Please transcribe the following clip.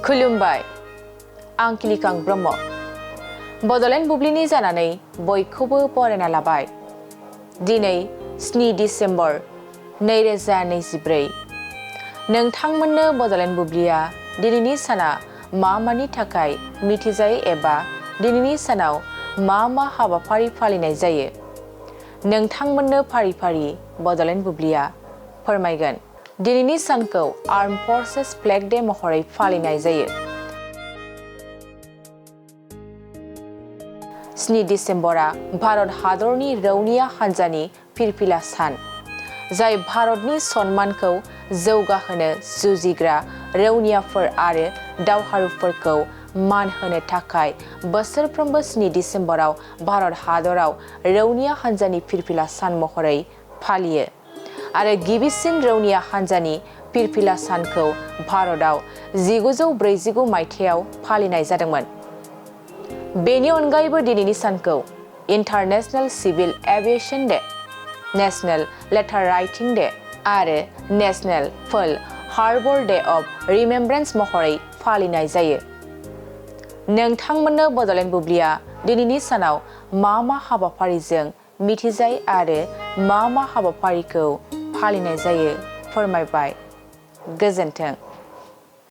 खुलुमबाय आं किलिकां ब्रह्म बड'लेण्ड बुब्लिनि जानानै बयखौबो बरायना लाबाय दिनै 7 डिसेम्बर 2024 नोंथांमोननो बड'लेण्ड बुब्लिया दिनैनि साना मानि थाखाय मिथिजायो एबा दिनैनि सानाव मा हाबाफारि फालिनाय जायो नोंथांमोननो फारि फारि बड'लेण्ड बुब्लिया फोरमायगोन दिनैनि सानखौ आर्म फर्सेस फ्लेग डे महरै फालिनाय जायो 7 डिसेम्बरा भारत हादरनि रौनिया हान्जानि फिरफिला सान जाय भारतनि सन्मानखौ जौगाहोनो जुजिग्रा रौनियाफोर आरो दावहारुफोरखौ मान होनो थाखाय बोसोरफ्रोमबो 7 डिसेम्बराव भारत हादराव रौनिया हान्जानि फिरफिला सान महरै फालियो आरो गिबिसिन रौनिया हान्जानि फिरफिला सानखौ भारतआव 1949 मायथाइयाव फालिनाय जादोंमोन बेनि अनगायैबो दिनैनि सानखौ international civil aviation day national letter writing day आरो national pearl harbour day of remembrance महरै फालिनाय जायो नोंथांमोननो बड'लेण्ड बुब्लिया दिनैनि सानाव मा हाबाफारिजों मिथिजायो आरो मा हाबाफारिखौ फालिनाय जायो फोरमायबाय गोजोन्थों